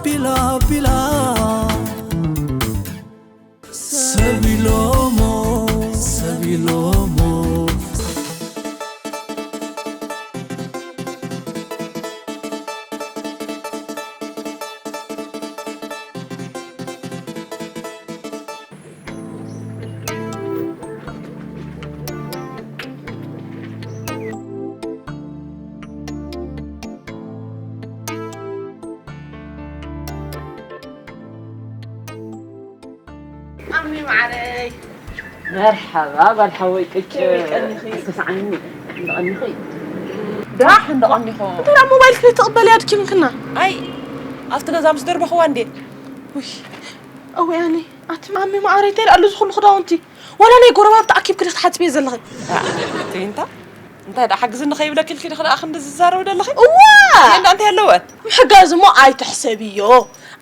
ቢላ ቢላ ሰብ ኢሎሞ ሰብ ኢሎሞ ኣሚ ማዓረይ። መርሓባ ጓል ሓወይ ቅጭ። ከመይ ቀኒኺ? ኣስተስዓኒ እንደቐኒኺ። ደሓን እንደቐኒኹ። እንተ ደኣ ሞባይል ክትቕበልያ ድኪምክና? ኣይ ኣብቲ ገዛ ምስ ደርበኽዋ እንዴ። ውይ እወ ኣነ ኣቲ ማሚ ማዓረይ እንታይ ደኣ ኣሎ እዚ ኩሉ ክዳውንቲ? ዋላ ናይ ጎረባብቲ ኣኪብኪ ዶ ክትሓጽብዮ ዘለኺ? ኣ፣ ትይንታ እንታይ ደኣ ሓግዝኒ ከይብለኪ ኢልኪ ዲኺ ደኣ ክንዲ ዝዛረብ ዘለኺ? እዋ! እንዳ እንታይ ኣለወ? ምሕጋዝ እሞ ኣይትሕሰብዮ።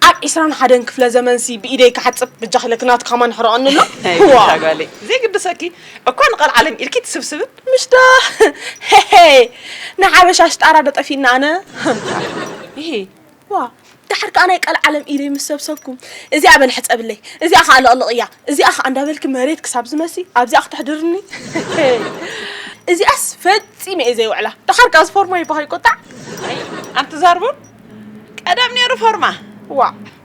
ኣብ ዒስራን ሓደን ክፍለ ዘመንሲ ብኢደይ ክሓጽብ በጃኺ ኢለኪ ናትካ ከማን ሕረቐኒ ኣሎ። ኣይ፣ ዋ! እታ ጓለይ፣ ዘይግድሰኪ እኳ ንቐልዓለም ኢልኪ ትስብስብን። ምሽ ዶ? ሄሄ! ንሓበሻ ሽጣራ ዶ ጠፊእና ኣነ? ይሄ ዋ! ደሓር ከኣ ናይ ቀልዓለም ኢደይ ምስ ሰብሰብኩም፣ እዚኣ በል ሕጸብለይ፣ እዚኣ ከኣ ለቕልቕያ፣ እዚኣ ከኣ እንዳበልኪ መሬት ክሳብ ዝመሲ ኣብዚኣ ክተሕድርኒ። እዚኣስ ፈጺመ እየ ዘይውዕላ። ደሓር ከኣ እዚ ፎርማ ይበኻ ይቆጣዕ። ኣይ፣ ኣንቲ ዛርቡን ቀደም ነይሩ ፎርማ። ዋ!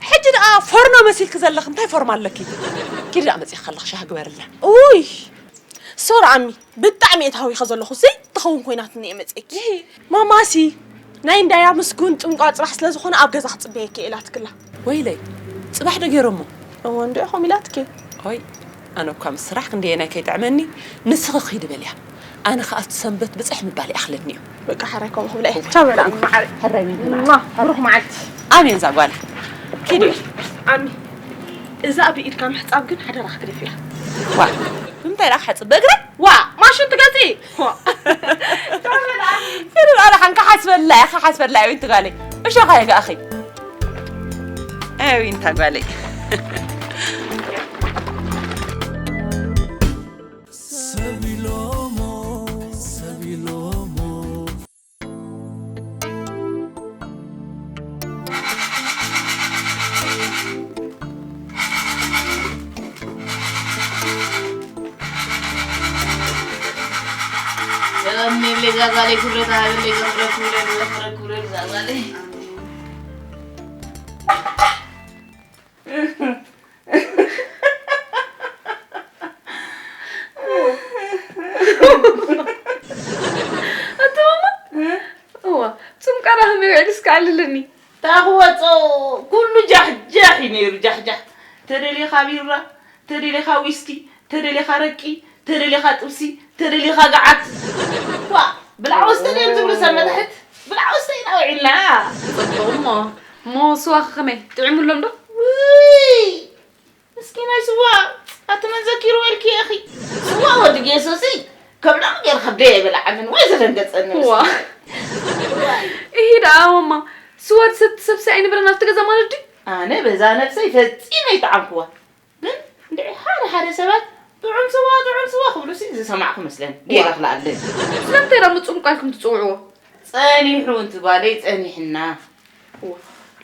ሕጂ ደኣ ፎርኖ መሲልኪ ዘለኺ እንታይ ፎርማ ኣለኪ? ኪዲ ደኣ መጺእኪ ከለኺ ሻሂ ግበርላ። ኡይ! ሶሪ ኣሚ፣ ብጣዕሚ እየ ተሃዊኸ ዘለኹ፣ ዘይትኸውን ኮይናትኒ እየ መጺኤኪ። ይሂ። ማማሲ፣ ናይ እንዳያ ምስጉን ጥምቋ ጽባሕ ስለ ዝኾነ ኣብ ገዛ ክጽበየኪ እየ ኢላትክላ። ወይለይ፣ ጽባሕ ዶ ገይሮሞ? እወ እንድዒ፣ ከምኡ ኢላትኪ። ኦይ፣ ኣነ እኳ ምስ ስራሕ ክንደየናይ ከይጥዕመኒ፣ ንስኺ ኺዲ በልያ። ኣነ ኸኣ ኣብቲ ሰንበት ብጽሕ ምባል ይኣኽለኒ እዩ። በቃ፣ ሕራይ ከምኡ ክብላ እየ። ቻው በል ኣሚ መዓረይ። ሕራይ መዓረይ። ማ፣ ብሩኽ መዓልቲ። ኣሜን እዛ ጓል። ኪዲ። ኣሚ፣ እዛ ብኢድካ ምሕጻብ ግን ሓደራኺ ግደፍያ። ዋ፣ ብምንታይ ደኣ ክሓጽብ? ብእግረይ? ዋ፣ ማሽን ትገዝኢ? ዋ። ኪዲ በል ኣሚ። ኪዲ በል ኣነ ሓንካ ሓስበላ እየ፣ ሓስበላ እየ፣ ዊንቲ ጓለይ። እሾኻ የጋእኺ። ኣይ፣ ዊንታ ጓለይ። ሰብ ኢሎሞ፣ ሰብ ኢሎሞ። ሰላም ኔብሌ ዛዛለይ ክብረት ሃበለይ ክብረት ክብረት ክብረት ክብረት ዛዛለይ። ኣቲ ማማ፣ እዋ፣ ጹም ቃና ከመይ ውዒሉ እስከ ኣዕልለኒ። ታኽወጾ ኩሉ ጃሕጃሕ እዩ ነይሩ፣ ጃሕጃሕ። ተደሊኻ ቢራ፣ ተደሊኻ ዊስኪ፣ ተደሊኻ ረቂ፣ ተደሊኻ ጥብሲ፣ ተደሊኻ ገዓት። ዋ፣ ብላዕ ወስተ ድዮም ዝብሉ ሰብ መታሕት? ብላዕ ወስተ ኢና ውዒልና። ጽቡቕ እሞ፣ እሞ ስዋኸ ከመይ? ጥዒሙሎም ዶ? ውይ! ምስኪናይ ስዋ፣ ኣቲ መን ዘኪርዎ ኢልኪ ኢኺ? ስዋ ወዲ ጌሶሲ፣ ከብዶም ገይሩ ከብደይ ኣይበልዓንን፣ ወይ ዘደንገጸኒ ዋ። ምስኪናይ። እሂ ደኣ፣ ማማ፣ ስዋ ትሰቲ ሰብሲ ኣይነበረን ኣብቲ ገዛ ማለት ድዩ? ኣነ በዛ ነብሰይ ፈጺመ ኣይጠዓምኩዋ። ግን እንድዒ ሓደ ሓደ ሰባት ጥዑም ስዋ፣ ጥዑም ስዋ ክብሉሲ ዝሰማዕኩ መስለኒ። ጌጋ ክልኣለኒ። ስለምንታይ ደኣ ምጹም ቃልኩም ትጽውዕዎ? ጸኒሑ እንቲ ጓለይ፣ ጸኒሕና። እዋ፣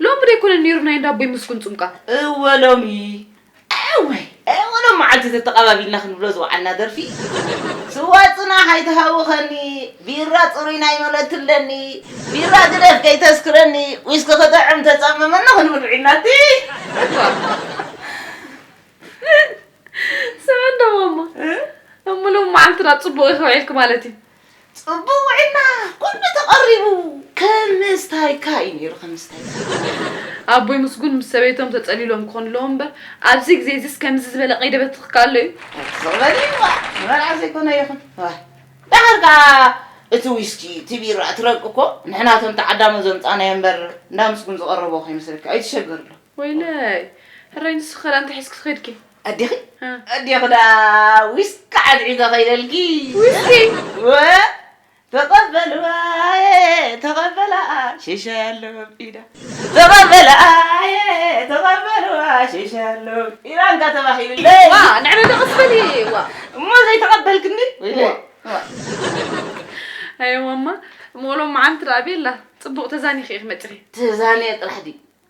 ሎሚ ዶ ኣይኮነን ነይሩ ናይ እንዳ ኣቦይ ምስጉን ጽምቃ? እወ ሎሚ። እወይ፣ እወ ሎም መዓልቲ ተተቓባቢልና ክንብሎ ዝወዓልና ደርፊ። ስዋ ጽናሕ ኣይትሃውኸኒ፣ ቢራ ጽሩይ ናይ መለትለኒ፣ ቢራ ግደፍ ከይተስክረኒ፣ ዊስኪ ክጥዕም ተጸመመና ክንብል ውዒልና እቲ። እዋ። ሰበን ዶ ማማ? እ? እሞ ሎም መዓልቲ ደኣ ጽቡቕ ኢኺ ውዒልኪ ማለት እዩ። ጽቡቕ ውዒልና፣ ኩሉ ተቐሪቡ። ከም ምስታይካ እዩ ነይሩ፣ ከም ምስታይካ። ኣቦይ ምስጉን ምስ ሰበይቶም ተጸሊሎም ክኾኑ ኣለዎም እምበር፣ ኣብዚ ግዜ እዚስ ከምዚ ዝበለ ቀይዲ በትኽካ ኣሎ እዩ። ስቕ በሊ፣ ዋ፣ ንመርዓ ዘይኮነ ይኹን። ዋ። ደሓር ከኣ እቲ ዊስኪ፣ እቲ ቢራ፣ እቲ ረቂ እኮ ንሕናቶም ተዓዳሞ ዘምጻእናዮ እምበር፣ እንዳ ምስጉን ዝቐረቦ ከይመስለካ፣ ኣይትሸገር ኣሎ። ወይለይ፣ ሕራይ ንስኺ ኸ ደኣ እንታይ ሒዝኪ ትኸድኪ? ኣዴኺ? እ። ኣዴኺ ደኣ ዊስኪ ዓድዒዘ ኸይደልኪ። ዊስኪ? ወ፣ ተቐበልዋየ፣ ተቐበልኣ፣ ሽሻይ ኣሎ ኢዳ። ተቐበልኣየ፣ ተቐበልዋ፣ ሽሻይ ኣሎ ኢዳ እንካ ተባሂሉለይ። ዋ፣ ንዕና ዶ ቀስ በሊ፣ ዋ። እሞ ዘይተቐበልክኒ? ወይለይ። ዋ። ዋ። ኣየ ማማ፣ እሞ ሎም መዓልቲ ደኣ ቤላ፣ ጽቡቕ ተዛኒኺ ኢኺ መጺኺ። ተዛንየ ጥራሕ ድዩ?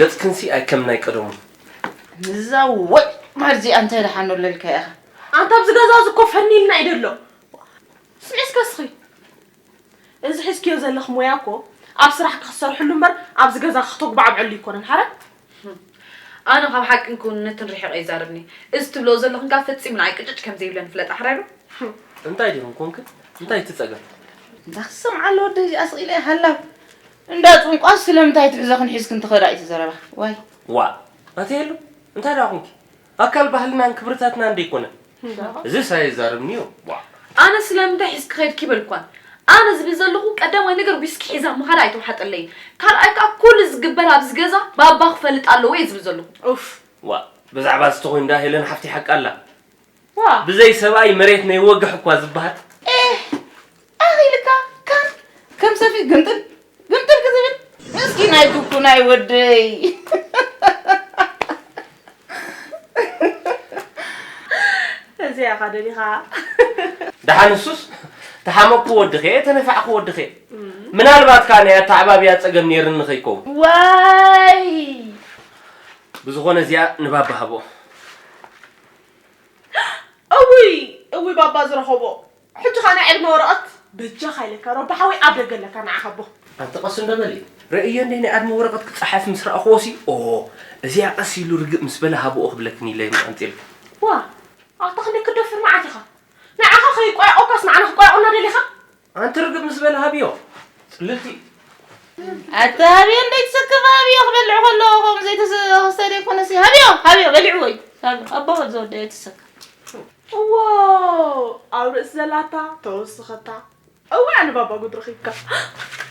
ገጽክንሲ ኣይከም ናይ ቀደሙ። እዛ ወይ ማርዚ ኣንተ ደሓን ኣለልካ ኢኻ። ኣንታ ኣብዚ ገዛ እዚ እኮ ፈኒልና እዩ ደሎ። ስምዒ እስከ እስኺ እዚ ሒዝክዮ ዘለኽ ሞያ እኮ ኣብ ስራሕ ክኽሰርሕሉ እምበር ኣብዚ ገዛ ክተጉባዕብዐሉ ኣይኮነን ሓረ። ኣነ ካብ ሓቅን ክውንነትን ርሒቐ ይዛረብኒ። እዚ ትብሎ ዘለኽን ከኣ ፈጺሙ ንዓይ ቅጭጭ ከም ዘይብለኒ ፍለጣ ሕራይ ዶ? እንታይ ዲኹም ኮንክ? እንታይ እቲ ጸገም? እንዳ ክስም ዓለ ወደይ እዚኣ ስቕ ኢለ እየ ሃላው። እንዳ ጥንቋስ ስለምንታይ ትሕዘኽን ሒዝክን ትኸዳ እዩ እቲ ዘረባ። ዋይ። ዋእ ኣቲ ሄሉ እንታይ ደኣ ኮንኪ? ኣካል ባህልናን ክብርታትናን ደይኮነ? እዝስ ኣይዛረብንዮ። ዋእ። ኣነ ስለምንታይ ሒዝኪ ከይድኪ ይበልኳን። ኣነ ዝብል ዘለኹ ቀዳማይ ነገር ዊስኪ ሒዛ ምኻዳ ኣይተውሓጠለይን። ካልኣይ ከኣ ኩሉ ዝግበር ኣብዚ ገዛ ባባ ክፈልጥ ኣለዎ እየ ዝብል ዘለኹ። ኡፍ። ዋእ ብዛዕባ እዚ ተኾይኑ ደኣ ሄለን ሓፍተይ ሓቂ ኣላ። ዋእ። ብዘይ ሰብኣይ መሬት ነይወግሕ እኳ ዝበሃል። ኤህ ኣኺልካ ካን ከም ሰፊት ግምጥል ግምጥል ክትብል ምስኪናይ ኩኩናይ ወደይ እዚኣ ኻ ደሊኻ ደሓን እሱስ ተሓመቅኩ ወድኸ ተነፋዕኩ ወድኸ ምናልባት ከዓ ናይ ኣተዓባብያ ፀገም ነይርኒ ከይከውን ዋይ ብዝኾነ እዚኣ ንባባ ሃቦ እውይ እውይ ባባ ዝረኸቦ ሕጂ ኸኣ ናይ ዕድመ ወረቐት በጃኻ ኢለካ ረቢ ሓወይ ኣብ ደገ ኣለካ ንዓኻ ኣቦ ኣንቲ ቀስ እንዶ በሊ ረእዮ እንደ ናይ ዕድመ ወረቐት ክጸሓፍ ምስ ረኣኽዎ ሲ ኦ እዚኣ ቀስ ኢሉ ርግእ ምስ በለ ሃብኦ ክብለክን ኢለ እየ ኣምጺኤልካ ዋ ኣታ ክንደይ ክትደፍር መዓት ኢኻ ንዓኻ ከይቋየቖካስ ንዓና ክቋየቑና ደሊኻ ኣንቲ ርግእ ምስ በለ ሃብዮ ጽልልቲ ኣታ ሃብዮ እንደይ ትሰከፍ ሃብዮ ክበልዕ ከሎ ከምኡ ዘይተሰክተ ደይኮነሲ ሃብዮ ሃብዮ በሊዕዎ እዩ ሃብዮ ኣቦ ዝወደ ኣይትሰከፍ እዎ ኣብ ርእሲ ዘላታ ተወስኸታ እዋ ኣነ ባባ ጉድ ረኺብካ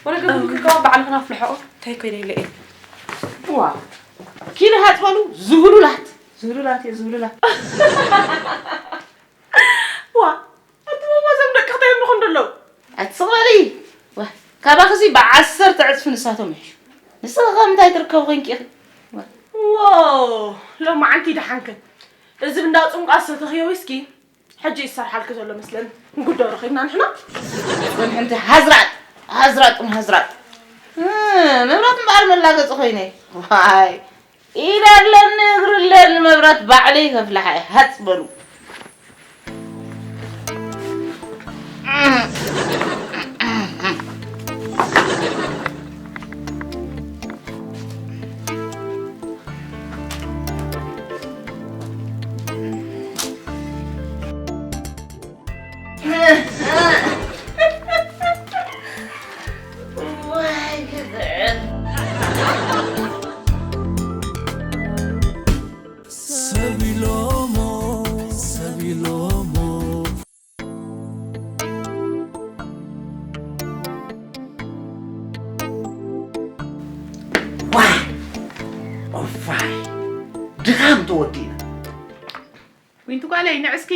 ወለገ ምክከዋ ባዕልኽና ፍልሖ እንታይ ኮይነ ኢለ እየ እዋ ኪሎ ሃፅበሉ ዝብሉላት ዝብሉላት እየ ዝብሉላት ዋ ኣቲ ባባ እዞም ደቂ ክተየምኹም ደለዉ ኣትስቕበሊ ካባኽሲ ብዓሰርተ ዕፅፊ ንሳቶም ይሕሹ ንስኺ ኸ ምንታይ ትርከቡ ኮንኪ ኢኺ ዎ ሎማዓንቲ ደሓንክን እዚ ብንዳ ፁንቋ ዝተተኽዮ ዊስኪ ሕጂ ይሰርሓልኪ ዘሎ መስለኒ ንጉዶ ረኺብና ንሕና ን ሓንቲ ሃዝራጥ ሃዝራጥ ን ሃዝራጥ መብራት እምበኣር መላገፂ ኮይነ ዋይ ኢድ ኣለኒ እግሪ ኣለኒ መብራት ባዕለይ ከፍልሓ እየ ሃፅ በሉ ዋይ ኦፋይ ድኻም ተወዲእና ዊንቱ ጓለይ ንዕስኪ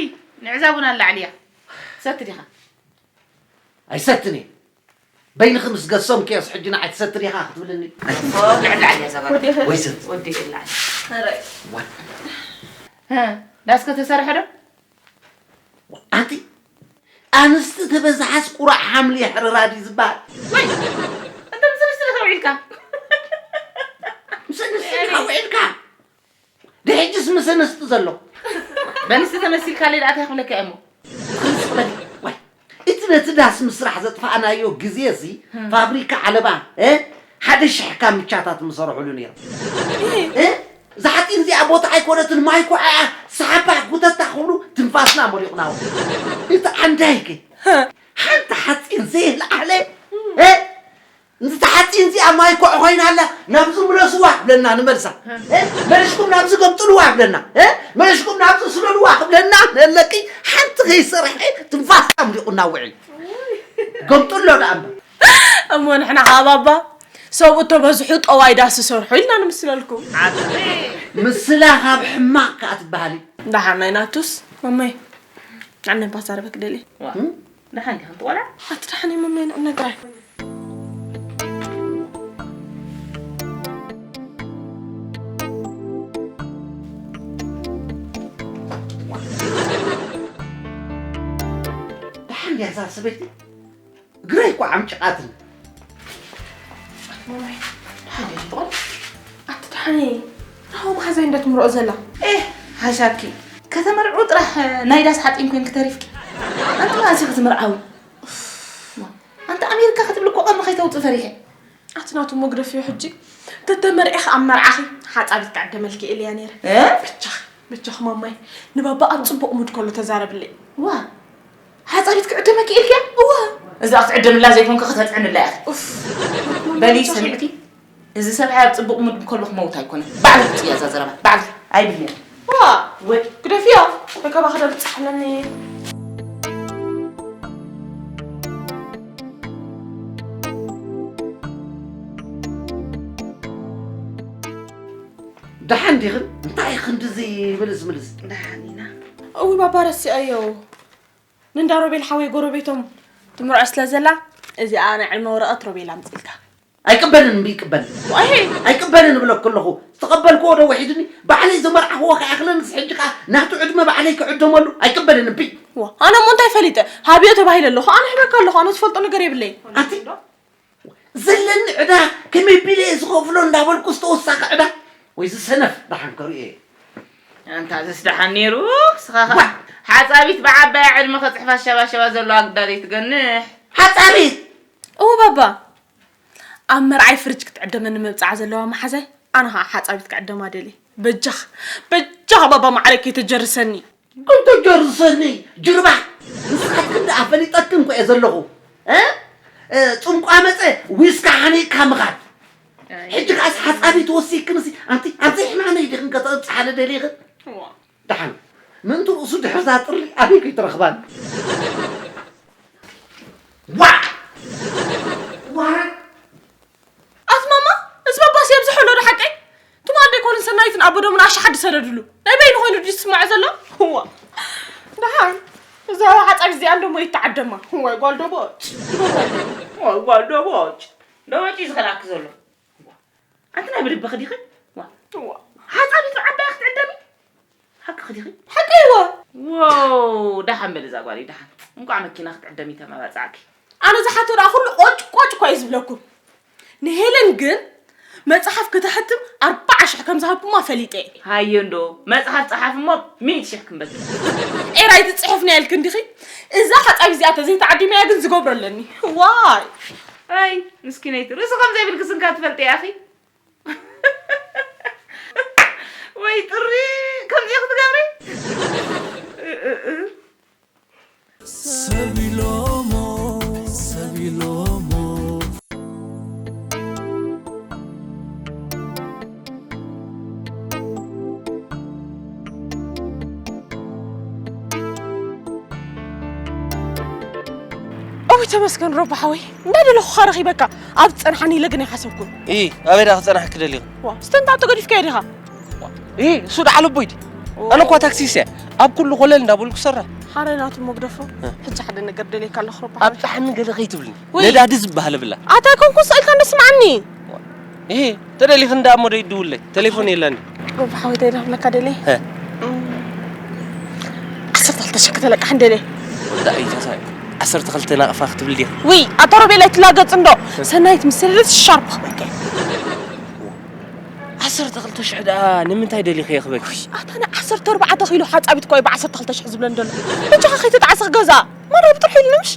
ንዕዛ ቡን ኣላዕልያ ትሰቲ ዲኻ ኣይሰትን እየ በይንኺ ምስ ገሰምክዮስ ሕጂ ንዓይ ትሰቲ ዲኻ ክትብልኒ ንዕላዕልያ ዘባር ወይ ሰብ ወዲ ይላዕል ዳስከ ተሰርሐ ዶ ኣንቲ ኣንስቲ ተበዝሓስ ቁራዕ ሓምሊ ሕርራ ድዩ ዝበሃል? ወይ እንተ ምስ ኣንስቲ ዲኻ ውዒልካ? ምስ ኣንስቲ ዲኻ ውዒልካ? ድሕጅስ ምስ ኣንስቲ ዘሎ? በንስቲ ተመሲልካለይ ደኣ እንታይ ክብለካ እየ እሞ? ርዝቕ በሊ ዋይ እቲ ነቲ ዳስ ምስራሕ ዘጥፋእናዮ ግዜ እዚ ፋብሪካ ዓለባ እ ሓደ ሽሕ ካምቻታት ምሰርሑሉ ነይሮም። እ? እዛ ሓፂን እዚኣ ቦታ ኣይኮነትን ማይ ኩዓ እያ ሰሓባ ጉተታ ክብሉ ትንፋስና መሊቑና። እቲ ዓንዳይከ ሓንቲ ሓፂን ዘየልዓለ እ? እዛ ሓፂን እዚኣ ማይ ኩዕ ኮይና ኣላ ናብዚ ምለስዋ ክብለና ንመልሳ እ? መለሽኩም ናብዚ ገምጥልዋ ክብለና እ? መለሽኩም ናብዚ ስለልዋ ክብለና ነለቂ ሓንቲ ከይሰርሐ ትንፋስና መሊቑና ውዒል። ገምጥሎ ደኣ እምበር። እሞ ንሕና ከዓ ባባ ሰብኡ እተበዝሑ ጠዋይ ዳስ ይሰርሑ ኢልና ንምስለልኩም። ምስላ ካብ ሕማቕ ከዓ ትበሃል እዩ። ደሓን ናይ ናቱስ መመይ ንዓነ ባዛረበክ ደሊ። ደሓን ዲኻ ትቆልዓ? ኣቲ ደሓን መመይ ንዕነጋይ። ደሓን ድያ እዛ ሰበይቲ? እግረይ እኮ ዓምጭቓትኒ። ኣቲ ደሓን ዲኻ ትቖልዓ? ኣቲ ኣይ፣ ራሆም ሓዛይ እንዳትምርዖ ዘላ። ኤህ፣ ሓሻኪ። ከተመርዑ ጥራሕ ናይ ዳስ ሓጢን ኮይንኪ ተሪፍኪ። ኣንቲ መዓስ ኢኺ ትምርዓዊ? ኣንቲ ኣሜሪካ ክትብሊ እኮ ቀርኒ ከይተውፅእ ፈሪሐ። ኣቲ ናቱ መግደፊዮ ሕጂ። ተተመርዒኺ ኣብ መርዓኺ ሓፃቢት ክዕደመልኪ ኢልያ ነይረ። እ? ብቻኺ፣ ብቻኺ ማማይ። ንባባ ኣብ ፅቡቕ ሙድ ከሎ ተዛረብለይ። ዋ፣ ሓፃቢት ክዕደመኪ ኢልያ? እዋ። እዛ ክትዕደምላ ዘይኮንኪ ከተጥዕንላ ኢኺ። ኡፍ። በሊ ሰሚዕኪ? እዚ ሰብኣይ ኣብ ጽቡቕ ሙድ ከሎ ክመውት ኣይኮነን። ባዕሉ ክጽያ እዛ ዘረባ። ባዕሉ ኣይብልን። ዋ! ወይ ግደፍዮ። ወይ ካባኺ ዶ ልጻሕለኒ? ደሓን ዲኽን? እንታይ ክንድዚ ምልስ ምልስ? ደሓን ኢና። እዊ ባባ ረሲዐዮ። ንእንዳ ሮቤል ሓወይ ጎረቤቶም ትምርዖ ስለ ዘላ፣ እዚኣ ናይ ዕድመ ወረቐት ሮቤል ኣምጺልካ። ኣይቅበልን፣ እምቢ ይቅበል። ዋሄ! ኣይቅበልን እብለኪ ኣለኹ። ዝተቐበልክዎ ዶ ውሒድኒ? ባዕለይ ዘመርዓኽዎ ከይኣኽለንስ ሕጂ ከኣ ናቱ ዕድመ ባዕለይ ክዕደመሉ? ኣይቅበልን፣ እምቢ። ዋ፣ ኣነ እሞ እንታይ ፈሊጠ? ሃብዮ ተባሂለ ኣለኹ። ኣነ ሂበካ ኣለኹ። ኣነ ዝፈልጦ ነገር የብለይ። ኣንቲ ዘለኒ ዕዳ ከመይ ቢለ እየ ዝኸፍሎ እንዳበልኩ ዝተወሳኸ ዕዳ? ወይ ዝሰነፍ ደሓን ከርእዮ እየ። ኣንታ ዘስደሓን ነይሩ፣ ስኻ ኸ ዋ! ሓጻቢት ብዓባያ ዕድመ ከጽሕፋ ሸባሸባ ዘለዋ ግዳ ዘይትገንሕ። ሓጻቢት! እዎ ባባ፣ ኣብ መርዓይ ፍርጅ ክትዕደመኒ መብጽዓ ዘለዋ መሓዛይ፣ ኣነ ኸዓ ሓጻቢት ክዕደማ ደልየ። በጃኻ፣ በጃኻ ባባ ማዕረይ ከይተጀርሰኒ። ከይተጀርሰኒ፣ ጅርባ! ንስኻትክን ደኣ ፈሊጠክን እኮ እየ ዘለኹ። እ? እ፣ ጽምቋ መጸ፣ ዊስካ ሓኒቕካ ምኻድ። ኣይ። ሕጂ ከኣስ ሓጻቢት ወሲክንሲ፣ ኣንቲ ኣብ ዘይሕማመይ ዲኽን ከተብጽሓኒ ደሊኽን? እዋ። ደሓን፣ ምእንቲ ርእሱ ድሕርዛ ጥሪ ኣበይ ከይትረኽባን? ዋ! ዋረ! ኣቲ ማማ፣ እዚ ባባስ የብዝሖ ኣሎ ዶ ሓቀይ? ትማል ደይኮኑን ሰናይትን ኣቦዶምን ኣሻሓት ዝሰደድሉ። ናይ በይኑ ኮይኑ ድዩ ዝስማዕ ዘሎ? እዋ። ደሓን፣ እዛ ሓጻቢት እዚኣ እንዶ ሞ ይተዓደማ። እዋይ ጓል ዶ ቦጭ። እዋይ ጓል ዶ ቦጭ። ዶ ቦጭ እዩ ዝኸልኣኪ ዘሎ። ኣንቲ ናይ ብልብኺ ዲኺ? ዋ። እዋ። ሓጻቢት ዓባያ ክትዕደሚ? ሓቅኺ ዲኺ? ሓቀይ እዋ። ዎው፣ ደሓን በሊ እዛ ጓለይ፣ ደሓን። እንቋዕ መኪና ክትዕደሚ ተመባጻዕኪ። ኣነ ዝሓቶ ደኣ ኩሉ ቆጭ ቆጭ እኳ እዩ ዝብለኩም። ንሄለን ግን መጽሓፍ ከተሕትም ኣርብዓ ሽሕ ከም ዝሃብኩማ ፈሊጠ እየ። ሃየ እንዶ፣ መጽሓፍ ጸሓፊ እሞ ሚእቲ ሽሕ ክንበኪ። ኤራይ ትጽሕፍና ኢልክን ዲኺ? እዛ ሓጻቢት እዚኣ ተዘይተዓዲመያ ግን ዝገብሮ ኣለኒ። ዋይ። ኣይ፣ ምስኪነይቲ፣ ርእሲ ከም ዘይብልኪ ስንካ ትፈልጢ ኢኺ። ወይ ጥሪ፣ ከምዚ ክትገብሪ? እ፣ እ፣ እ። ሰብ ኢሎሞ፣ ሰብ ኢሎሞ። እውይ ተመስገን ረቢ ሓወይ፣ እንዳደለኹኻ ረኺበካ። ኣብ ዝጸንሓኒ ኢለ ግን ኣይሓሰብኩን። ኢ፣ ኣበይ ደኣ ክጸናሕኪ ደሊኺ? ዋ፣ ስተንታቶ ገዲፍካዮ ዲኻ? ኢ፣ እሱ ደኣ ልቦይ ድዩ? ኦ። ኣነ እኳ ታክሲስ እየ። ኣብ ኩሉ ኮለል እንዳበልኩ ሰራ። ሓራይ ናቱ መግደፎ። እ። ሕጂ ሓደ ነገር ደልየካ ኣለኹ ረቢ ኣብ ሓወይ። ጣሕኒ ገለ ከይትብልኒ። ወይ። ነዳዲ ዝበሃል ብላ። ኣታ ኣይኮንኩን ስቕ ኢልካ እንዶ ስምዓኒ። ኢ፣ ተደሊኺ እንዳ እሞ ዶ ይድውለይ? ቴሌፎን የላኒ። ረቢ ሓወይ እንታይ ደኽብለካ ደልየ? ሀ። እም፣ ዓሰርተ ክልተ ሽሕ ከተለቅሕ እንደልየ። ወዳ እዩ ተሳይ። ዓሰርተ ክልተ ናቕፋ ክትብል ዲኻ? ውይ፣ ኣታ ሮቤል ኣይትላገጽ እንዶ። ሰናይት ምስ ሰደደት ሻርፕ ክበልካ። ዓሰርተ ክልተ ሽሕ ደኣ ንምንታይ ደሊኺ የኽበኪ? ውይ፣ ኣታ ን ዓሰርተ ኣርባዕተ ኪሎ ሓጻቢት እኮ እዩ ብ ዓሰርተ ክልተ ሽሕ ዝብለን ዘሎ። በጃኻ ከይትጣዕስኽ ገዛ። ማራ ብጥርሑ ኢሉ ንምሽ?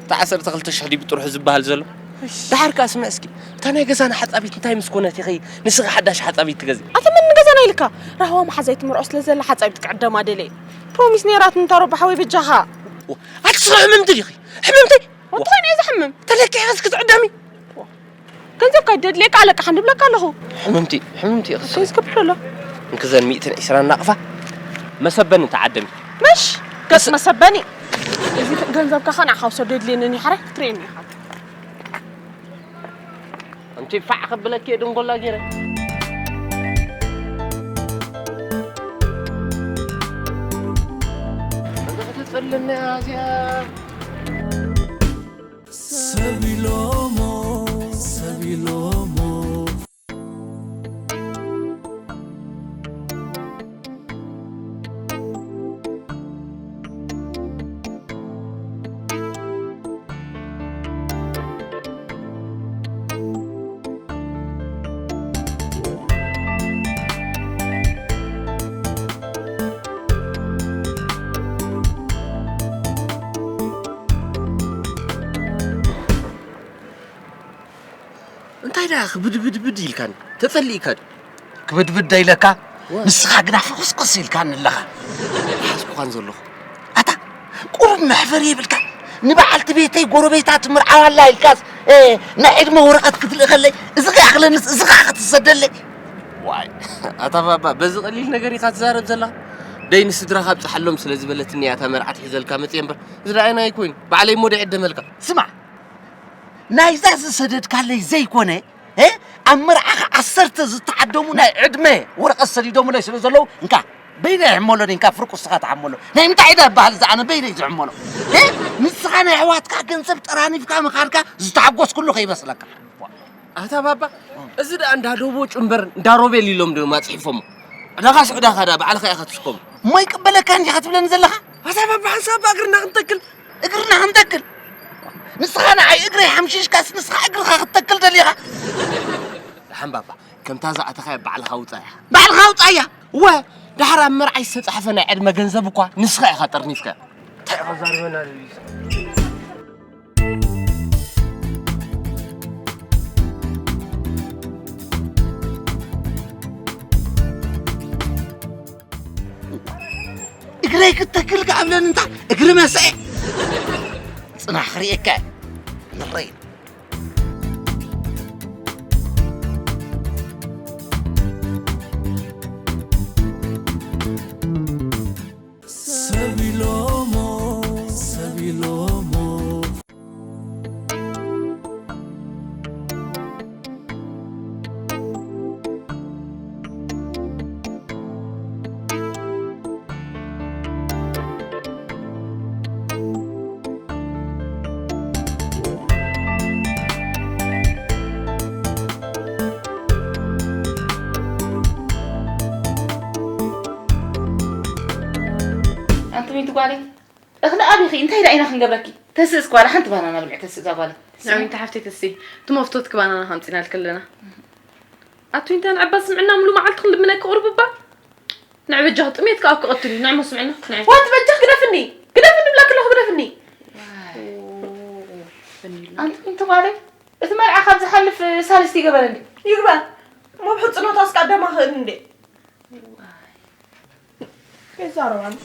እታ ዓሰርተ ክልተ ሽሕ ድዩ ብጥርሑ ዝበሃል ዘሎ? እሽ። ደሓር ከኣ ስምዒ እስኪ፣ እታ ናይ ገዛና ሓጻቢት እንታይ ምስ ኮነት ኢኺ ንስኺ ሓዳሽ ሓጻቢት ትገዝኢ? ኣታ መን ንገዛና ኢልካ? ራህዋ መሓዛይ ትምርዖ ስለ ዘላ ሓጻቢት ክዕደማ ደልየ። ፕሮሚስ ነይራትኒ እታ ረባ ሓወይ በጃኻ። ዋ፣ ኣቲ ስኺ ሕምምቲ ዲኺ? ሕምምቲ? እንታይ እዩ ዘሕምም? ተለኪዕስ ክትዕደሚ? ገንዘብካ ደድልየካ ኣለቅሓ ንብለካ ኣለኹ። ሕምምቲ፣ ሕምምቲ ኢኺ እንታይ ስኺ። ዝገብር ኣሎ? እንክዘን ሚእትን ዕስራን ናቕፋ መሰበኒ ተዓደሚ። መሽ፣ ገጽ መሰ- መሰበኒ። እዚ ገንዘብካ ኸ ንዓኻ ውሰዶ የድልየኒ እኒ ሓራይ ክትርእየኒ ኢኻ። ኣንቲ ፋዕ ከብለኪ እየ ድንጎላ ገይረ። እዚ ክትጽልኒ እያ እዚኣ። ሰብ ኢሎሞ፣ ሰብ ኢሎሞ። ዳ ክብድብድብድ ኢልካኒ ተጸሊእካ ድዩ? ክብድብድ ዶ ኢለካ? ዋ። ንስኻ ግና ፍኹስኩስ ኢልካኒ ኣለኻ። ሓዝኩኻን ዘለኹ። ኣታ ቁሩብ መሕፈሪ የብልካ። ንበዓልቲ ቤተይ ጎረቤታ ትምርዓው ኣላ ኢልካስ፣ እ፣ ናይ ዕድመ ወረቐት ክትልእኸለይ፣ እዚ ከይኣኽለንስ፣ እዚ ከኣ ክትሰደለይ። ዋይ፣ ኣታ ባባ፣ በዚ ቀሊል ነገር ኢኻ ትዛረብ ዘለኻ? ደይ ንስድራኻ ኣብጽሓሎም ስለ ዝበለትኒ እያ እታ መርዓት ሒዘልካ መጽየ እምበር፣ እዚ ደኣ ኣይናይ ኮይኑ። ባዕለይ እሞ ደይ ዕደመልካ። ስማዕ፣ ናይዛ ዝሰደድካለይ ዘይኮነ፣ እ፣ ኣብ መርዓኻ ዓሰርተ ዝተዓደሙ ናይ ዕድመ ወረቐት ሰዲዶምለይ ስለ ዘለዉ፣ እንካ፣ በይነይ ይሕመሎ፣ እንካ፣ ፍርቁ እስኻ ትሓመሎ። ናይ ምንታይ ዕዳ ይበሃል እዚ ኣነ በይነይ ዝሕመሎ? እ፣ ንስኻ ናይ ኣሕዋትካ ገንዘብ ጠራኒፍካ ምኻድካ ዝተሓጎስኩሉ ከይመስለካ። ኣታ ባባ፣ እዚ ደኣ እንዳ ዶቦ ጭምበር እንዳ ሮቤል ኢሎም ድዮም ኣጽሒፎሞ? ዕዳኻ ስዕዳኻ ደኣ ባዕልኻ ኢኻ ትስከሞ። እሞ ይቅበለካ እንዲኻ ትብለኒ ዘለኻ? ኣታ ባባ፣ ሓንሳብ እግርና ክንተክል። እግርና ክንተክል? ንስኻ ንዓይ እግረይ ሓምሺሽካስ ንስኻ እግርኻ ክትተክል ደሊኻ? ደሓን ባባ፣ ከምታ ዝኣተኻያ ባዕልኻ ውጻያ። ባዕልኻ ውጻያ? እወ፣ ደሓር ኣብ መርዓይ ዝተጻሕፈ ናይ ዕድመ ገንዘብ እኳ ንስኻ ኢኻ ጠርኒፍካ። እንታይ ኢኻ ዛርበና ደሊኻ? እግረይ ክተክል ከኣብለን እንታ እግሪ መስአ ጽናሕ ክርእየካ እየ። ንረይ። ሰብ ኢሎሞ፣ ሰብ ኢሎሞ። ኣንቲ ሚንቲ ጓለይ፣ እኽሊ ኣቢኺ እንታይ ደኣ ኢና ክንገብረኪ? ተስእስ ጓላ ሓንቲ ባናና ብልዒ ተስእ እዛ ጓለይ። ንዕውንቲ ሓፍተይ ተስኢ፣ እቲ መፍቶትኪ ባናና ከምፂናልኪ ኣለና። ኣቲ ዊንታ ንዕባ ስምዕና ሙሉ መዓልቲ ክንልምነኪ ቁሩብ እባ። ንዕ በጃኺ ጥሜት ከኣ ክቐትል እዩ። ንዕ ሞ ስምዕና፣ ንዕ። ዋት በጃኺ ግደፍኒ። ግደፍኒ ብላኪ ኣለኹ ግደፍኒ። ኣንቲ ዊንታ ጓለይ፣ እቲ መርዓ ካብ ዝሓልፍ ሳልስቲ ይገበረኒ። ይግበር። እሞ ብሕጽኖታስ ቀደማ ክእል እንዴ? ይዛረባሉ።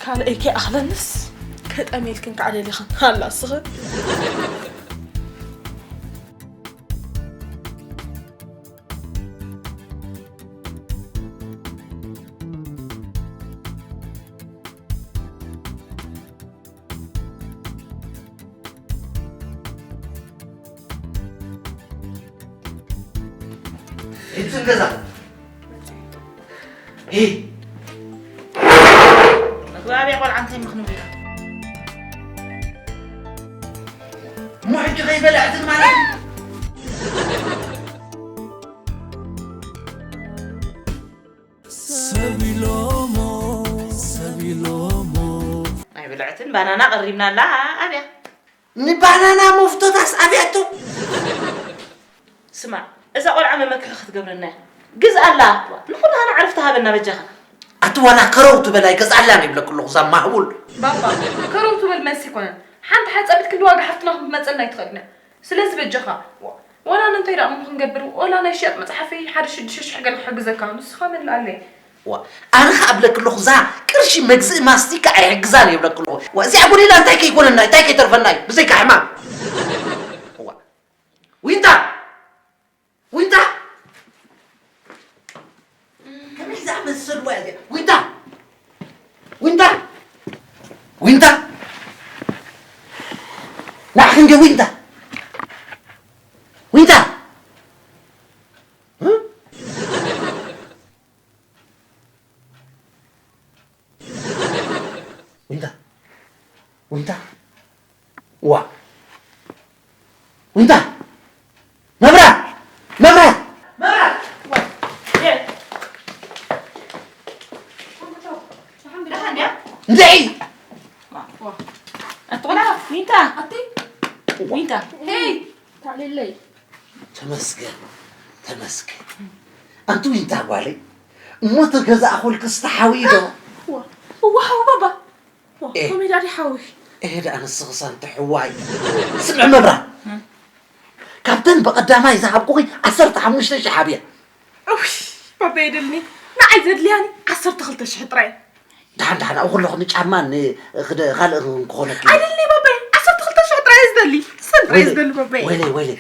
ካልኣይ ከይኣኽለንስ ከጠሜልክን ከዓ ደሊኽን። ኣላ እስኽን። ሂድስን ገዛ። ሂድ። መግቢ ኣብያ ቆልዓ እንታይ ምኽንብል? እሞ ሕጂ ከይበላዕትን ማለት እዩ? ሰብ ኢሎሞ፣ ሰብ ኢሎሞ። ናይ ብልዕትን ባናና ቀሪብና ኣላ ኣብያ። ንባናና መፍቶታስ ኣብያቶ። ስማዕ፣ እዛ ቆልዓ መመክሒ ክትገብረና እያ። ግዝኣላ፣ ንኹላህና ዕረፍቲ ሃበና በጃኻ። ኣቲ ዋላ ከረው ትበል ኣይገዝኣላን ይብለኪ ኣለኹ፣ እዛ ማህቡል። ባባ፣ ከረው ትበል መልሲ ኣይኮነን። ሓንቲ ሓጻቢት ክንዲ ዋጋ ሓፍትና ክትመጸልና ኣይትኽእልን እያ። ስለዚ በጃኻ፣ ዋላ ነንታይ ደኣ እሞ ክንገብር፣ ዋላ ናይ ሽያጥ መጽሓፈይ ሓደ ሽዱሽተ ሽሕ ገለ ክሕግዘካ፣ ንስኻ መልኣለይ። ዋ፣ ኣነ ኸኣ እብለኪ ኣለኹ፣ እዛ ቅርሺ መግዝኢ ማስቲካ ኣይሕግዛን እየ እብለኪ ኣለኹ። ዋ፣ እዚኣ ጎዲላ እንታይ ከይኮነና እዩ? እንታይ ከይተርፈና እዩ? ብዘይካ ሕማም። ዋ። ዊንታ! ዊንታ! ከመይ ዝኣመሰልዋ እያ እዚኣ? ዊንታ! ዊንታ! ዊንታ! ንዓኺ እንድየ ዊንታ! ዊንታ! እ? ዊንታ! ዊንታ! ዋ! ዊንታ! መብራት! መብራት! መብራት! ዋ! የ! ደሓን ድያ? እንድዒ! ዋ! ኣቲ ቆልዓ፣ ዊንታ! ኣቲ? ዊንታ! ሄይ! ታዕሊለይ። ተመስገን፣ ተመስገን። ኣንቲ ዊንታ ጓለይ፣ እሞ ተገዛእኹልክስ ተሓውዩ ዶ? እዋ፣ እዋ፣ ሓው ባባ። እዋ፣ ኤ። ኮሜዳ ድዩ ሓዊ? ኤ፣ ደኣ ንስኽስ ኣንቲ ሕዋይ። ስምዒ መብራት። እም። ካብተን ብቐዳማይ ዝሃብኩኺ ዓሰርተ ሓሙሽተ ሺሕ ሃብያ። እውይ፣ ባባ የድልኒ። ንዓይ ዘድልያኒ ዓሰርተ ክልተ ሺሕ ጥራይ። ደሓን፣ ደሓን፣ ኣብኡ ከለኹ ንጫማን ንኽደ-፣ ካልእ ክኾነኪ። ኣይደልኒ ባባይ፣ ዓሰርተ ክልተ ሺሕ ጥራይ እየ ዝደሊ። እሰን ጥራይ እየ ወይለይ፣ ዝደሊ ባባይ። ወይለይ፣ ወይለይ።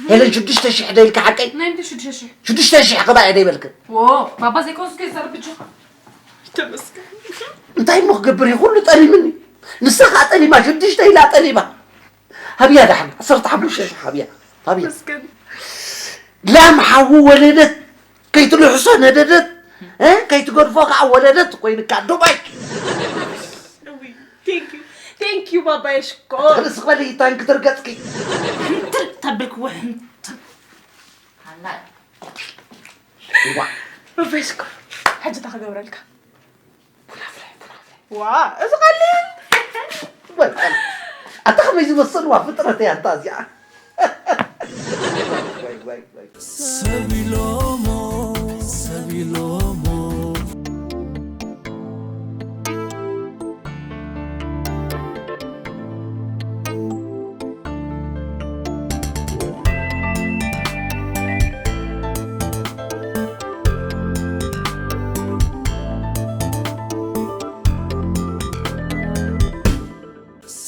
ሄለን ሽዱሽተ ሺሕ ዶ ኢልካ ሓቀይ? ናይ ምንታይ ሽዱሽተ ሺሕ? ሽዱሽተ ሺሕ ክባእ እየ ዶ ይበልክ? ዎ፣ ባባ ዘይኮንስ ከ ይሰርብ ብጆኻ። ተመስገን። እንታይ እሞ ክገብር እዩ? ኩሉ ጠሊምኒ። ንሳ ኸኣ ጠሊማ፣ ሽዱሽተ ኢላ ጠሊማ። ሃብያ ደሓን፣ ዓሰርተ ሓሙሽተ ሺሕ ሃብያ። ሃብያ። ተመስገን። ላም ሓዊ ወለደት፣ ከይትልሕሶ ነደደት፣ እ፣ ከይትገድፎ ከዓ ወለደት ኮይንካ ዱባይ። እውይ፣ thank you፣ thank you ባባየ ሽኮር። ርስ በሊ ታንክ ትርገጽኪ። ሕንትል ተብልክ ውሕንትል። ሃላይ። ዋ። ባባየ ሽኮር። ሕጂ እንታይ ክገብረልካ? ቡና ፍልሒ፣ ቡና ፍልሒ። ዋ፣ እዚ ቀሊል። ወይ፣ ወይ። ኣታ ከመይ ዝመሰልዋ ፍጥረት እያ ኣንታ እዚኣ። ወይ፣ ወይ፣ ወይ። ሰብ ኢሎሞ፣ ሰብ ኢሎሞ።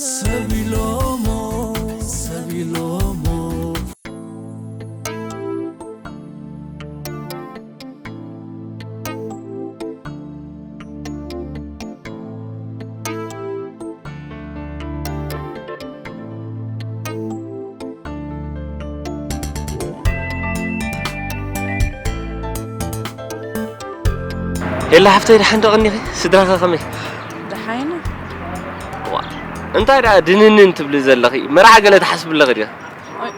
ሰብ ኢሎሞ፣ ሰብ ኢሎሞ። ሄላ ሓፍተይ፣ ደሓን ዶ ቀኒኺ? ስድራኸ ከመይ? ደሓይና። ዋ፣ እንታይ ደኣ ድንንን ትብሊ ዘለኺ? መርዓ ገለ ትሓስቢ ኣለኺ ዲኺ? ኣይ፣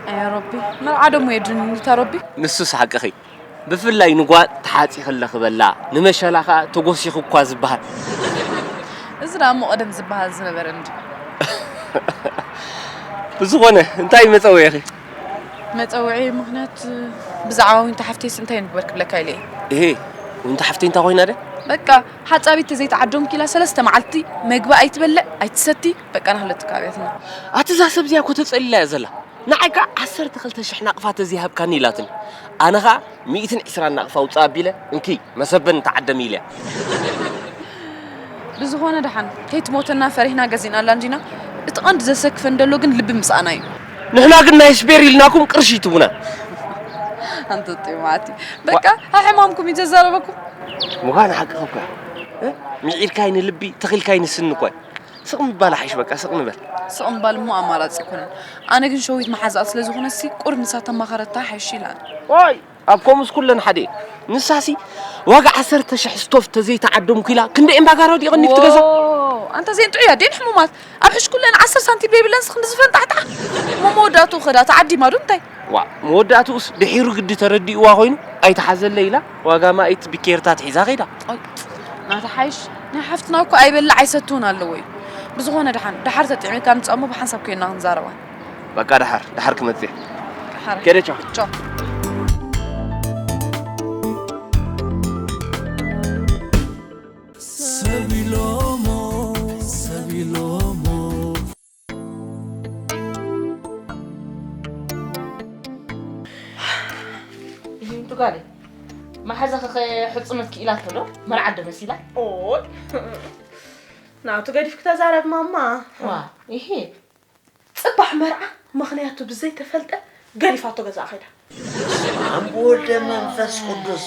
ኣይ ረቢ፣ መርዓ ደሞ የድንንታ ረቢ። ንሱስ ሓቅኺ። ብፍላይ ንጓል ተሓጺኺ ኣለኺ በላ፣ ንመሸላ ኸኣ ተጎሲኺ እኳ ዝበሃል። እዚ ደኣ እሞ ቀደም ዝበሃል ዝነበረ እንድዩ። ብዝኾነ፣ እንታይ እዩ መጸውዒኺ? መጸውዒ ምኽንያት ብዛዕባ ዊንታ ሓፍተይስ እንታይ ንግበር ክብለካ ኢለ እየ። እሄ፣ ዊንታ ሓፍተይ እንታይ ኮይና ደ? በቃ፣ ሓጻቢት ተዘይተዓደምኩ ኢላ ሰለስተ መዓልቲ መግቢ ኣይትበልዕ፣ ኣይትሰቲ፣ በቃ ናህለቱ ካብ እያ ትነብር። ኣቲ እዛ ሰብ እዚኣ እኮ ተጸሊላ እያ ዘላ። ንዓይ ከኣ ዓሰርተ ክልተ ሽሕ ናቕፋ ተዘይሃብካኒ ኢላትኒ። ኣነ ኸኣ ሚእትን ዕስራን ናቕፋ ውጻእ ኣቢለ፣ እንኪ፣ መሰበኒ ተዓደሚ ኢለያ። ብዝኾነ ደሓን፣ ከይትሞተና ፈሪህና ገዚእናላ እንዲና። እቲ ቀንዲ ዘሰክፈን ደሎ ግን ልቢ ምስኣና እዩ። ንሕና ግን ናይ ስፔር ኢልናኩም ቅርሺ ይትቡና። ኣንተ ጢማቲ። በቃ፣ ዋ- ሕማምኩም እዩ ዘዛረበኩም። ምዃን ሓቅኺ እኮ እያ። እ? ሚዒርካይ ንልቢ፣ ተኺልካይ ንስኒ እኮ እያ። ስቕ ምባል ሓይሽ በቃ፣ ስቕ ንበል። ስቕ ምባል እሞ ኣማራጺ ኣይኮነን። ኣነ ግን ሸዊት መሓዛኣ ስለ ዝኾነሲ፣ ቁሩብ ንሳ ተማኸረታ ሓይሽ ኢላን። ዋይ! ኣብ ከምኡስ ኩለን ሓደ እየን። ንሳሲ ዋጋ ዓሰርተ ሽሕ ስቶፍ ተዘይተዓደምኩ ኢላ ክንደይ ኤምባጋ ረዲእኽኒ ኣብቲ ገዛ? ዎ፣ ኣንታ እዘን ጥዑያት ድየን ሕሙማት? ኣብ ሕሽኩለን ዓሰርተ ሳንቲም ዘይብለን ክንዲ ዝፈንጣሕጣሕ። እሞ መወዳእትኡ ከ ዳ ተዓዲማ ዶ እንታይ? ዋእ፣ መወዳእትኡስ ድሒሩ ግዲ ተረዲእዋ ኮይኑ ኣይትሓዘለይ ኢላ ዋጋ ማኢት ብኬርታት ሒዛ ከይዳ። ኦይ፣ ናታ ሓይሽ ናይ ሓፍትና እኮ ኣይበልዕ ኣይሰቲ እውን ኣለዎ እዩ። ብዝኾነ ደሓን፣ ደሓር ተጥዒምካ ምጻእ እሞ ብሓንሳብ ኮይንና ክንዛረባ። በቃ ደሓር፣ ደሓር ክመጽእ እየ። ደሓር። ከይደ ቻው። ቻው። ሰብ ኢሎሞ፣ ሰብ ኢሎሞ። ይህንቱ ጋር መሓዛኺ ከ ሕጽነት ክኢላቶ ዶ? መርዓ ዶ መሲላ? ኦይ፣ ናቱ ገዲፍክ ተዛረብ ማማ። ዋ፣ ይሄ ጽባሕ መርዓ ምኽንያቱ ብዘይተፈልጠ ገዲፋቶ ገዛ ኸይዳ። በስመ ኣብ ወወልድ ወመንፈስ ቅዱስ።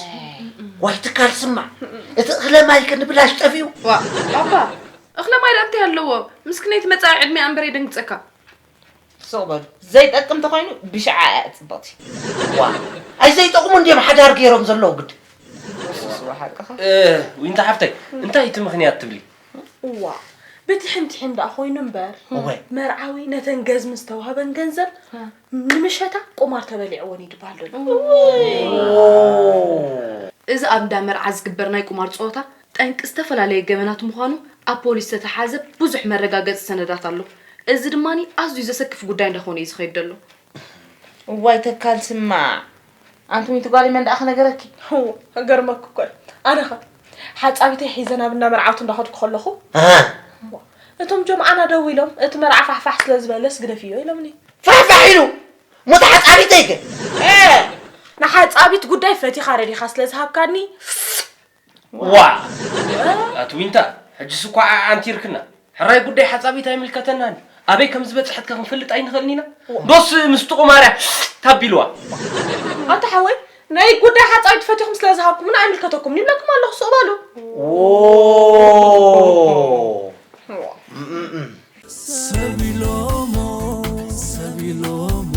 ዋይ ትካል ስማዕ። እቲ እኽለ ማይ ከ ንብላሽ ጠፊኡ። ዋ፣ ባባ፣ እኽለ ማይ ደኣ እንታይ ኣለዎ? ምስክነይቲ መጻኢ ዕድመ እምበር የደንግጸካ። ስቕ በሉ። ዘይጠቅም ተኾይኑ ብሽዓ እያ ጽብቕቲ። ዋ፣ ኣይ ዘይጠቕሙ እንድዮም ሓዳር ገይሮም ዘለዉ ግድ። እሱስ ሓቅኻ። እ፣ ዊንታ ሓፍተይ፣ እንታይ እቲ ምኽንያት ትብሊ? እዋ፣ በቲ ሕምቲ ሕም ደኣ ኮይኑ እምበር፣ እወ። መርዓዊ ነተን ገዝሚ ዝተዋህበን ገንዘብ እ። ንምሸታ ቁማር ተበሊዕወን እዩ ድበሃል ዘሎ። እወ። ኦ። እዚ ኣብ እንዳ መርዓ ዝግበር ናይ ቁማር ጸወታ ጠንቂ ዝተፈላለየ ገበናት ምዃኑ ኣብ ፖሊስ ዝተተሓዘ ብዙሕ መረጋገጺ ሰነዳት ኣሎ። እዚ ድማ ኣዝዩ ዘሰክፍ ጉዳይ እንዳኾነ እዩ ዝኸይድ ዘሎ። እዋይ ተካል ስማዕ፣ ኣንቲ ሚቲ ጓል መን ደኣ ክነገረኪ? እገርመኩ እኮ ኣነኸ ሓፃቢተይ ሒዘ ናብ እንዳ መርዓውቲ እንዳኸድኩ ከለኹ እቶም ጀምዓና ደው ኢሎም እቲ መርዓ ፋሕፋሕ ስለ ዝበለስ ግደፍዮ ኢሎምኒ። ፋሕፋሕ ኢሉ ሞት ሓፃቢተይ ከ? ንሓፃቢት ጉዳይ ፈቲኻ ረዲኻ ስለ ዝሃብካኒ ዋ ኣቲ ዊንታ፣ ሕጅስ እኳ ዓዓንቲርክና። ሕራይ ጉዳይ ሓጻቢት ኣይምልከተናን። ኣበይ ከም ዝበጽሐት ከ ክንፈልጥ ኣይንኽእልን ኢና? ዶስ ምስቲ ቁማርያ ታቢልዋ? ኣታ ሓወይ ናይ ጉዳይ ሓጻቢት ፈቲኹም ስለ ዝሃብኩምና ኣይምልከተኩምን ይብለኩም ኣለኹ። ስቕ በሉ። ሰብ ኢሎሞ ሰብ ኢሎሞ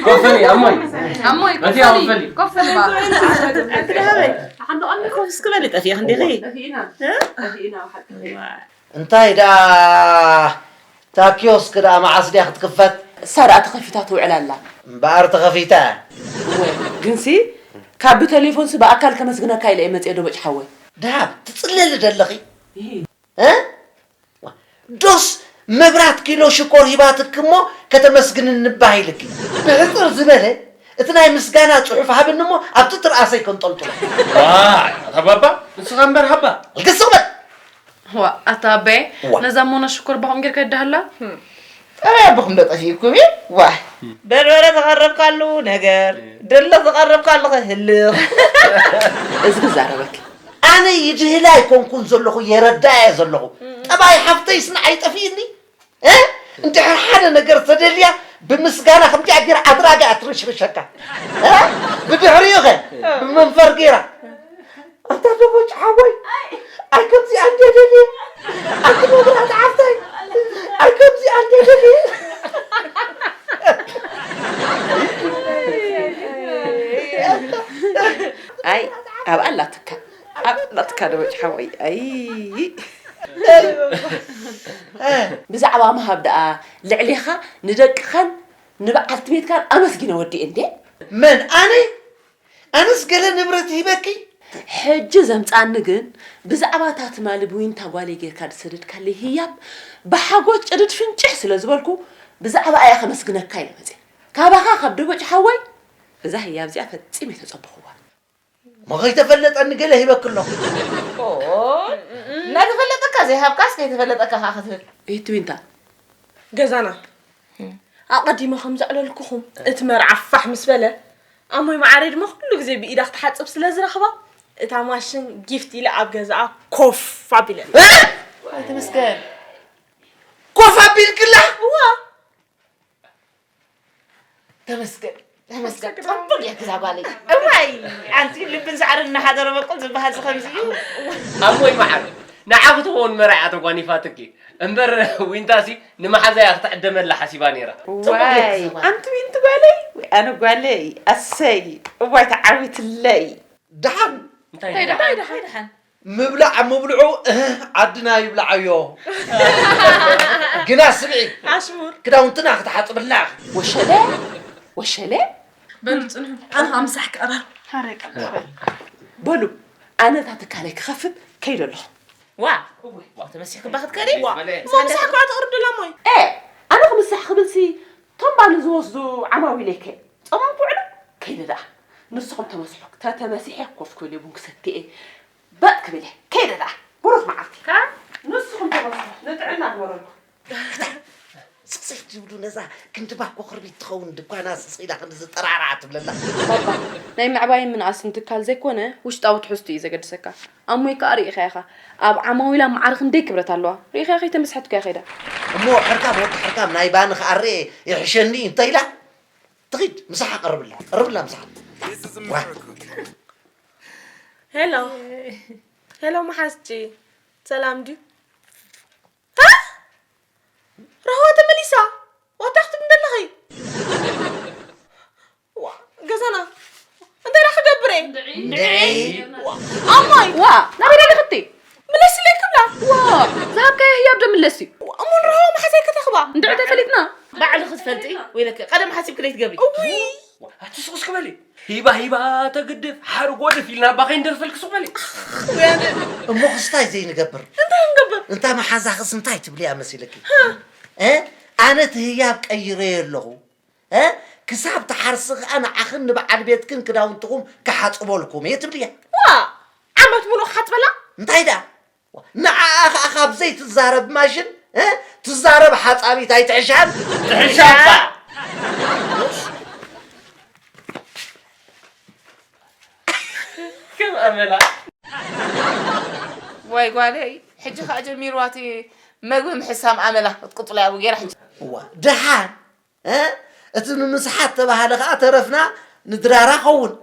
ኮፈሊ ኣሞይ ኣሞይ ኮፈሊ ኮፈሊ ኮፈሊ ባ ኮፍ እስክበሊ ጠፊእኽ እንዲኺ እንታይ ደኣ እታ ኪዮስክ ደኣ መዓስ ድያ ክትክፈት? እሳ ደኣ ተኸፊታ ትውዕል ኣላ። እምበኣር ተኸፊታ። እወ፣ ግንሲ ካብ ብተሌፎንሲ ብኣካል ከመስግነካ ኢለ እየ መፅየ ዶ በጭ ሓወይ። ደሃብ ትፅለሊ ደለኺ? እ? ዶስ መብራት ኪሎ ሽኮር ሂባትኪ እሞ ከተመስግንኒ ባህ ኢልኪ። ብሕፅር ዝበለ እቲ ናይ ምስጋና ፅሑፍ ሃብኒ እሞ ኣብቲ ትርኣሰይ ከንጠልጥሎ። ዋይ ኣታ ባባ ንስኻ እምበር ሃባ። ኣልግስ ስቕ በል። ዋእ ኣታ ኣባየ ነዛ ሞና ሽኮር ባኹም ጌርካ ይዳሃላ። ጠባይ ኣቦኹም ዶ ጠፊእኩም እዩ? ዋይ በርበረ ተቐረብካሉ ነገር ደሎ ተቐረብካሉ ከ ህልኽ። እዚ ክዛረበኪ ኣነ ይድህል ኣይኮንኩን ዘለኹ የረዳ እየ ዘለኹ። ጠባይ ሓፍተይስ ንዓይ ጠፊእኒ። እ እንድሕር ሓደ ነገር ተደልያ ብምስጋና ከምዚኣ ገይራ ኣድራጋ እያ ትርሽርሸካ። እ ብድሕሪኡ ኸ ብመንፈር ገይራ ኣታ ደቦጭ ሓወይ ኣይ ከምዚኣ እንድየ ደልየ ኣቲ መብራት ሓፍተይ ኣይ ከምዚኣ እንድየ ደልየ ኣይ ኣብኣ ኣላትካ ኣብኣ ኣላትካ ደቦጭ ሓወይ ኣይ ብዛዕባ ምሃብ ደኣ ልዕሌኻ ንደቅኻን ንበዓልቲ ቤትካን ኣመስጊነ ወዲኤ እንዴ። መን ኣነ? ኣነስ ገለ ንብረት ሂበኪ? ሕጂ ዘምጽኣኒ ግን ብዛዕባ እታ ትማሊ ብዊንታ ጓለይ ጌርካ ዝሰደድካለይ ህያብ ብሓጎስ ጭድድ ፍንጭሕ ስለ ዝበልኩ ብዛዕባኣ እየ ከመስግነካ ኢለ መጽየ። ካባኻ ካብ ደቦጭ ሓወይ እዛ ህያብ እዚኣ ፈጺመ ኣይተጸበኹዋን። እሞ ከይተፈለጠኒ ገለ ሂበኪ ኣለኹ። ኦይ እናተፈለጠካ ዘይሃብካስ ከይተፈለጠካ ከዓ ክትህብ። እይ ትዊንታ። ገዛና ኣቐዲመ ከም ዘዕለልኩኹም እቲ መርዓ ፋሕ ምስ በለ ኣሞይ መዓረይ ድማ ኩሉ ግዜ ብኢዳ ክትሓፅብ ስለ ዝረኽባ እታ ማሽን ጊፍት ኢለ ኣብ ገዛኣ ኮፍ ኣቢለላ። ተመስገን። ኮፍ ኣቢልክላ? እዋ ተመስገን ተመስገን። ፅቡቅ እያ ክዛ ጓለይ። እዋይ ኣንቲ ልብን ሳዕርን እናሓደረ በቁል ዝበሃል ከምዚ እዩ። ኣሞይ መዓር ንዓኺ ትኸውን መርዓ ተጓኒፋትኪ እምበር ዊንታሲ ንመሓዛያ ክትዕደመላ ሓሲባ ነይራ። ዋይ ኣንቲ ዊንቲ ጓለይ ወይ ኣነ ጓለይ ኣሰይ እዋይ ተዓዊትለይ። ደሓን እንታይ እንታይ ደሓን ደሓን ምብላዕ ምብልዑ እህ ዓድና ይብልዓዮ ግና ስምዒ ኣሽሙር ክዳውንትና ክትሓፅብልና ኢኺ ወሸለ ወሸለ በሉ ፅንሑ ኣነ ከዓ ምሳሕ ክቐርብ በሉ ኣነ እታ ትካለይ ክኸፍት ከይደ ኣለኹ ዋ ተመሲሕክባ ክትከዲ ዋ ምሳሕ ከዓ ትቕርድላ ሞይ ኣነ ክምሳሕ ክብልሲ ቶም ባኒ ዝወስዱ ዓማዊለይ ከ ጸማም ክውዕሉ ከይደ ደኣ ንስኹም ተመስሑ ተተመሲሐ ኮፍ ክብል እየ ቡን ክሰቲ እየ በጥ ክብል እየ ከይደ ደኣ ብሩኽ መዓልቲ ንስኹም ተመስሑ ንጥዕና ግበረልኩም ስቕ ስቕ ትብሉ ነዛ ክንዲ ባኮ ክርቢት ትኸውን ድኳና ስቕ ኢላ ክንዲ ዝጠራርዓ ትብለላ ባባ ናይ ምዕባይን ምንኣስን ትካል ዘይኮነ ውሽጣዊ ትሕዝቱ እዩ ዘገድሰካ ኣሞይ ከኣ ርኢኻያ ኢኻ ኣብ ዓማዊላ ማዕረ ክንደይ ክብረት ኣለዋ ርኢኻያ ከይተመስሐትኩ እያ ከይዳ እሞ ሕርካም ወዲ ሕርካም ናይ ባኒ ክኣርየ ይሕሸኒ እዩ እንተ ኢላ ትኺድ ምሳሓ ቀርብላ ቀርብላ ምሳሓ ዋ ሄሎ ሄሎ መሓዝቲ ሰላም ድዩ ርህዋ ተመሊሳ ዋታ ክትብሊ ኣለኺ ገዛና እንታይ ዳ ክገብር እየ ኣማይ ዋ ናበይ ደሊ ክቲ ምለስለይ ክብላ ዋ ዝሃብካዮ ህያብ ዶ ምለስ እዩ እሞ ንርህዋ መሓዛይ ከተኽባ እንድዒ ተፈሊጥና ባዕሉ ክትፈልጢ ወይለከ ቀደም ሓሲብክለይ ትገብሪ እውይ ኣቲ ሱቕ እስኪ በሊ። ሂባ ሂባ ተግድፍ፣ ሓር ጎድፍ ኢልና እባ ከይንደርፈልኪ ሱቕ በሊ። ወያነ። እሞ ክስታይ ዘይንገብር? እንታይ ንገብር? እንታ መሓዛኽስ እንታይ ትብልያ መሲልኪ? እ? ኣነ እቲ ህያብ ቀይረዮ ኣለኹ። እ? ክሳብ ትሓርሲ ከኣ ንዓኽን ንበዓል ቤትክን ክዳውንትኹም ክሓጽበልኩም እየ ትብልያ። ዋ! ዓመት ሙሉእ ክሓጽበላ? እንታይ ደኣ? ንዓኣ ኸኣ ካብ ዘይትዛረብ ማሽን፣ እ? ትዛረብ ሓጻቢት ኣይትሕሻን? ትሕሻ እባ። ከም ኣመላ። ዋይ ጓለይ፣ ሕጂ ኸኣ ጀሚርዋ እቲ መግቢ ምሕሳም ኣመላ ክትቅጽሎ እያ ገይራ ሕጂ። እዋ፣ ደሓን፣ እ? እቲ ንምስሓት ተባህለ ኸኣ ተረፍና ንድራራ ኸውን።